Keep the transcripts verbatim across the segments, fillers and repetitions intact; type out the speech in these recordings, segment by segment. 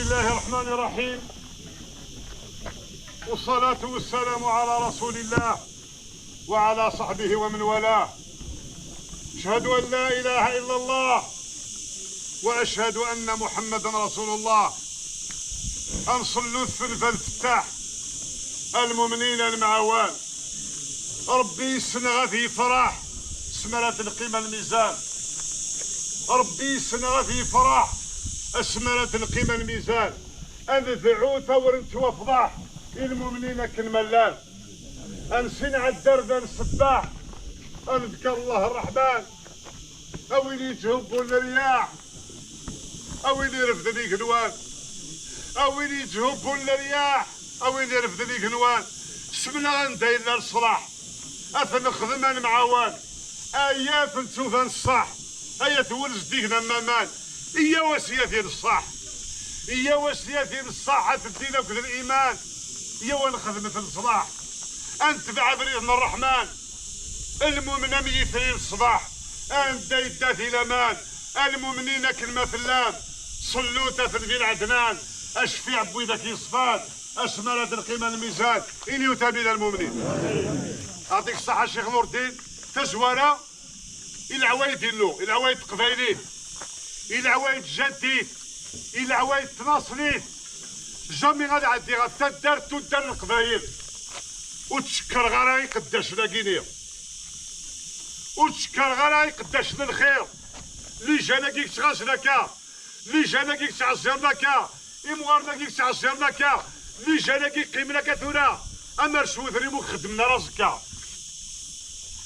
بسم الله الرحمن الرحيم. والصلاة والسلام على رسول الله وعلى صحبه ومن والاه. أشهد أن لا إله إلا الله وأشهد أن محمدا رسول الله. أنصلوا الثلث الفتاح المؤمنين المعوان. ربي يسنغ في فرح سمرة القيمة الميزان. ربي يسنغ في فرح سمرة القيمة الميزان. أنذعو ثور توفضح المؤمنين كالملان. أنسين عالدرب نسبح. أنذكر الله الرحمن. أوين يتهبوا الرياح، أوين يرفد الإقلوان، أوين يتهبوا الرياح، أوين يرفد الإقلوان. سمنا غندايلنا الصلاح، أثنخدم أنمعاوان، آيات نتوفى نصح، آيات ولز ديقنا مامان. إيا وسياتي الصح، إيا وسياتي الصح، أتدينا كذا الإيمان، إيا ونخدمة الصلاح، أنتبع بريد من الرحمن. المؤمن أم يثري الصباح، أنت يدات إلى مان. المؤمنين كلمة اللام، صلوت في الفيل عدنان، أشفيع بويدك يصفان، أشملت القيمة الميزان، إن يتابع المؤمنين. يعطيك الصحة الشيخ نور الدين. تزوارة إلى عوايد إلو، إلى عوايد قبايلين، إلى عوايد جديد، إلى عوايد تناصلين. جامي غادي عدي غا تدار تدار القبايل. وتشكر غا راي قداش لاقيني. وتشكر غا راي قداش للخير. اللي جا لاقيك تغاز لك، اللي جا لاقيك تعزر لك، إمغار لاقيك تعزر لك، اللي جا لاقيك قيم لك ثورة. أما رسول ذريمو خدمنا راسك.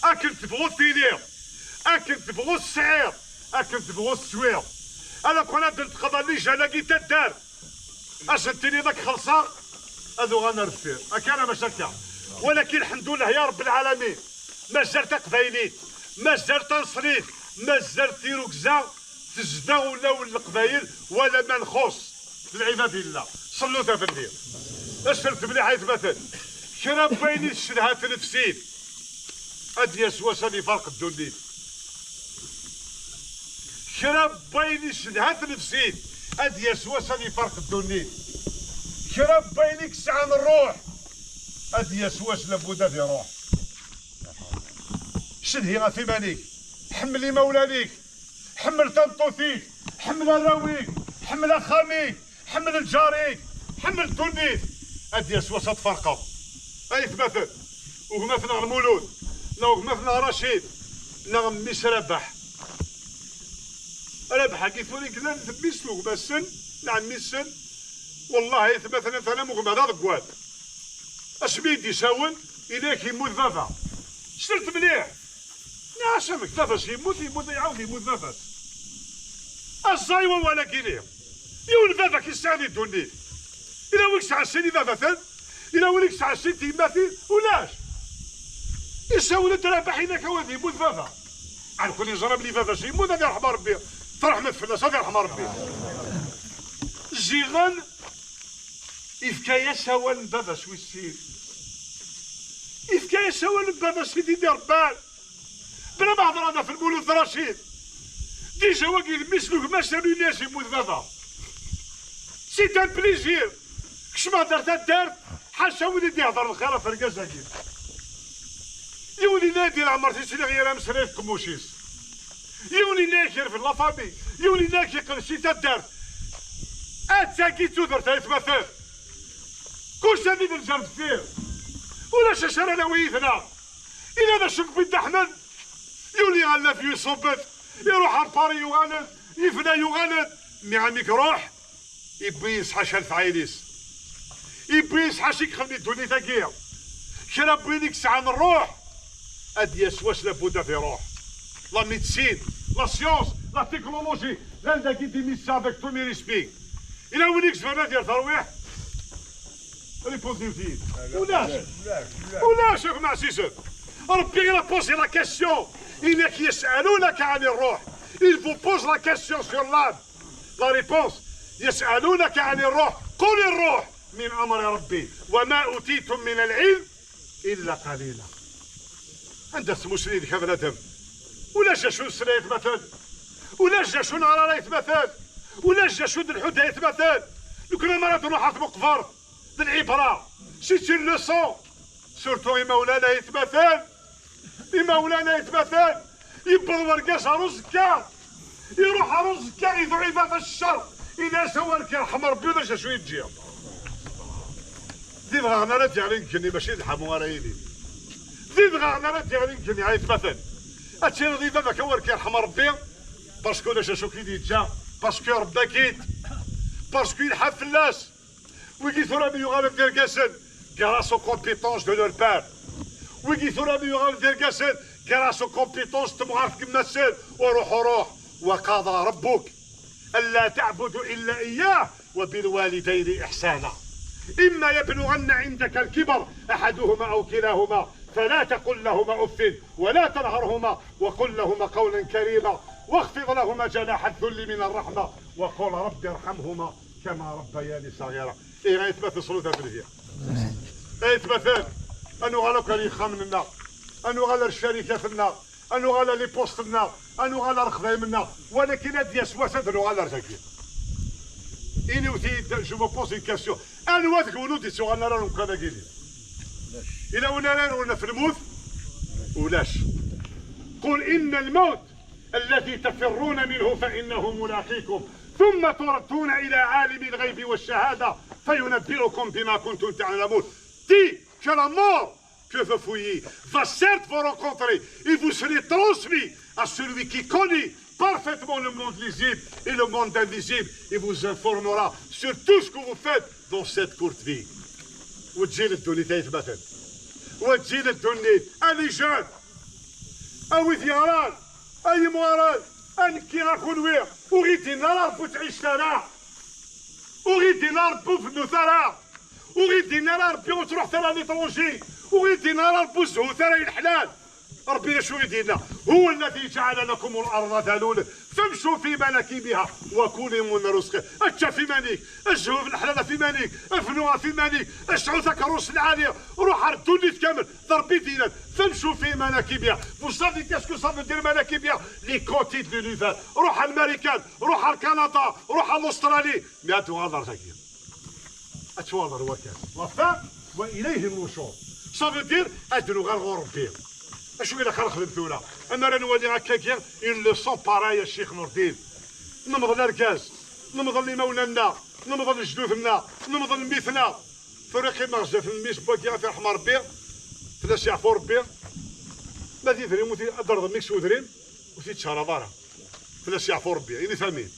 أكن تبغو التيلي، أكن تبغو السعير، أكن تبغو السوير. أنا كون هاد القضاء اللي جا لاقي تدار. أش التيلي ذاك خلصة، أذو غانا رفير. أكان مشاكل. ولكن الحمد لله يا رب العالمين. ما زال تقبايليت، ما زال تنصريت، ما زال تيروكزا تزدا ولا ولد القبايل ولا ما نخص. العباد لله. صلوا تفندي. أسرت مليح يتمثل. كرا بيني الشدهات نفسيت. أد يسوى سالي فرق الدنيا. كرا بيني الشدهات نفسيت. أد يسوى سالي فرق الدنيا. كرا بيني كسعان الروح. أد يسوى سلبودة في روح. شدهي غا في مالك. حملي مولاليك. حمل تنطوثيك. حمل راويك. حمل خاميك. حمل الجاري، حمل الدنيا. أدي أسوس تفرقوا. أي ثبتت. وغمثنا المولود، لا وغمثنا رشيد، لا غميس ربح. ربح كي ثوري كذا نثبيس وغمسن، نعم ميسن. والله ثبتنا ثنا مغمى هذا ضقوات. أسميد يساون، إليك يموت بابا. سرت مليح. نعم سمك، بابا يموت، يموت، يعاود يموت بابا. الزايوة ولا كيلي. يون بابا كيستعدي الدنيا. إلا ويك سعى السيد بابا ثن، إلا ويك سعى السيد تيماتي، ولاش. يساول ترابح هناك وادي يموت بابا. عن كل يجرب لي بابا شي يموت، هذا يرحم ربي. ترحمت في الناس، هذا يرحم ربي. زيغن يفكا يا سوال بابا سويسين. يفكا يا سوال بابا سيدي دي ربان. بلا ما هضر أنا في المولود رشيد. ديجا واقي الميس لوك ما سالو الناس يموت بابا. سي تان بليزير. كش ما درت دارت. حاشا وليدي يهضر الخير في الكازاكي. يولي نادي العمر تيسيلي غير مسريف قموشيس. يولي ناكر في لافامي. يولي ناكر قرشي تدار. أتاكي تودر تايت مثل. كل شيء من الجنب فيه. ولا ششر أنا ويثنا. إلا ذا شك بيت أحمد. يولي غلا في يصبت. يروح عن باري يغالد. يفنى يغالد. مي عميك روح. يبي يسحى شال في عينيس. يبي يسحى شي يخلي الدنيا تاكيا. كرا بوينيك سعى من الروح. أدياس واش لابد في روح. La médecine, la science, la technologie, l'un des guides des médecins avec tous mes respects. إلا وليك زمان ديال ترويح. ريبوزي فيه. ولاش؟ ولاش يا أخو معسيسن؟ ربي غير بوزي لا كيستيون. إنك يسألونك عن الروح. Il vous pose la question sur l'âme. La réponse. يسألونك عن الروح. قل الروح من أمر ربي. وما أوتيتم من العلم إلا قليلا. عندها سموسلي ديك بنادم. ولا جا شو السلايت مثل؟ ولا جا شو نهار رايت مثل؟ ولا جا شو الحوت مثل؟ Lukan ma ara d-nruḥ ɣer tmeqbert, d lɛibra. C'est une leçon. Surtout imawlan ay atmaten. Imawlan ay atmaten. Yewweḍ wergaz ɣer uzekka. Iruḥ ɣer uzekka, iduɛ i baba ccer. Ini-as a werk, irḥem Rebbi, ulac acu yeǧǧiḍ. D idɣaɣen ara d-yeɣlin deg igenni, mačči d lḥamu ara yilin. D idɣaɣen ara d-yeɣlin deg igenni, ay atmaten. Ad tiniḍ i baba-k a werk, irḥem Rebbi, parce que ulac acu k-id-yeǧǧa, parce que iṛebba-k-id, parce que yelḥa fell-as. Wigi tura mi yuɣalen d irgazen, grâce aux compétences de leur père. Wigi tura mi yuɣalen d irgazen, grâce aux compétences n temɣart n yemma-tsen, u ruḥ u ruḥ. وقضى ربك ألا تعبدوا إلا إياه وبالوالدين إحسانا. إما يبلغن عندك الكبر أحدهما أو كلاهما فلا تقل لهما أف ولا تنهرهما وقل لهما قولا كريما واخفض لهما جناح الذل من الرحمة وقل رب ارحمهما كما ربياني صغيرا. Ihi ay atmaten, ṣṣlut ɣef Nnbi. Ay atmaten, ad nuɣal akk ar yexxamen-nneɣ, ad nuɣal ar ccarikat-nneɣ, ad nuɣal ar les postes-nneɣ, ad nuɣal ar lexdayem-nneɣ, walakin ad d-yas wass ad nuɣal ar dagi. Iniwt-iyi-d, je me pose une question. Anwa deg-wen ur d-ittuɣalen ara ar umkan-agi-nni? Yella win ara irewlen ɣef lmut? Ulac. قل إن الموت الذي تفرون منه فإنه ملاقيكم ثم تردون إلى عالم الغيب والشهادة فينبئكم بما كنتم تعملون. Dis que la mort que vous fuyez va certes vous rencontrer et vous serez transmis à celui qui connaît parfaitement le monde lisible et le monde invisible et vous informera sur tout ce que vous faites dans cette courte vie. Weǧǧin ddunit ay atmaten. Weǧǧin ddunit. A les jeunes, a wid yeɣran, a yimɣaren, a nekki, a kunwi, ur ɣ-id-yenna ara Rebbi ur ttɛicet ara. Ur ɣ-id-yenna Rebbi ur bennut ara. Ur ɣ-id-yenna ara Rebbi ur ttruḥet ara à l'étranger. Ur ɣ-id-yenna ara Rebbi ur zhut ara i leḥlal. Rebbi d acu i d-yenna? هو الذي جعل لكم الأرض ذلولا فامشوا في مناكبها وكلوا من رزقه. Ečč ɣef iman-ik, zhu f leḥlal ɣef iman-ik, bnu ɣef iman-ik, sɛu takeṛṛust lɛali, ruḥ ar ddunit kamel, d Rebbi i d-yennan, فامشوا في مناكبها. Vous savez qu'est-ce que ça veut dire مناكبها? Les côtés de l'univers. Ruḥ ar Marikan, ruḥ ar Kanada, ruḥ ar l'Australie. Mi ad tuɣaleḍ ar dagi, ad twaleḍ ar wakal. La fin, وإليه النشور. Ça veut dire, ad nuɣal ɣur Rebbi. Acu ilaq ad nexdem tura? Amar ad nwali akkagi une leçon pareille, a Ccix Nurdin. Nemḍel argaz, nemḍel imawlan-nneɣ, nemḍel lejdud-nneɣ, nemḍel mmi-tneɣ. Tura qqimeɣ zdat n mmi-s n wagi, ad t-irḥem Rebbi, fell-as yeɛfu Rebbi. Ma d idrimen, ad d-terreḍ mmi-k s udrim, ur t-id-ttarraḍ ara. Fell-as yeɛfu Rebbi, init amin.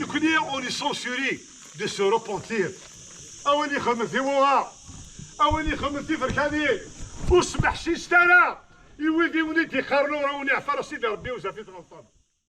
Nekkni, on est censuré de se repentir. A win ixedmen tiwuɣa, a win ixedmen tiferkanin, ur smeḥsiset ara i wid i wen-id-iqqaren ur awen-iɛfa ara Sidi Rebbi, bezzaf i tɣelṭem.